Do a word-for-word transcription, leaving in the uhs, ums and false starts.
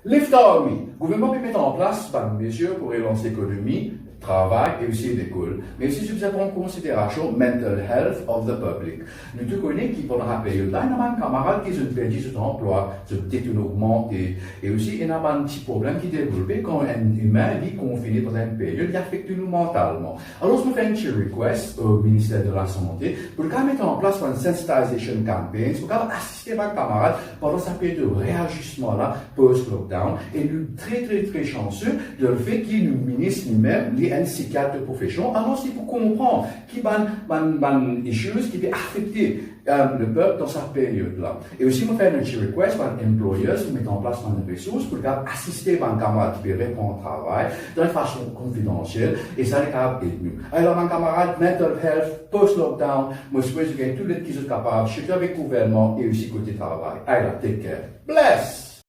Lift Army, gouvernman pe met an plas bann mezir pou relans ekonomi, travay e osi lekol, me osi zot bizin pran konsiderasion mental health of the public. Nou tou kone ki pandan sa period la, ena bann kamarad ki zot perdi zot anplwa, zot det inn ogmante, e osi ena bann ti problem ki devlope kan enn imin li konfine dan enn period, li afekte nou mantalman. Alor, mo fer enn ti request o Minister de la Sante pou li kapav met an plas bann sensitization campaigns, pou kapav asiste bann kamarad pandan sa period de reazisman la, post-lockdown, e nou tre, tre, tre sanse de lefet ki nou minis limem, li enn psikiat de profesion, alor li pou konpran ki bann, bann, bann issues ki pe afekte, eh, lepep dan sa period la. E osi, mo fer enn ti request bann employers pou met an plas bann resours pou kapav asiste bann kamarad ki pe repran travay dan enn fason konfidansiel, e sa li kapav ed nou. Alor, bann kamarad, mental health, post-lockdown, mo swete zot gagn tou led ki zot kapav, sirtou avek gouvernman e osi kote travay. Alor, take care. Bless!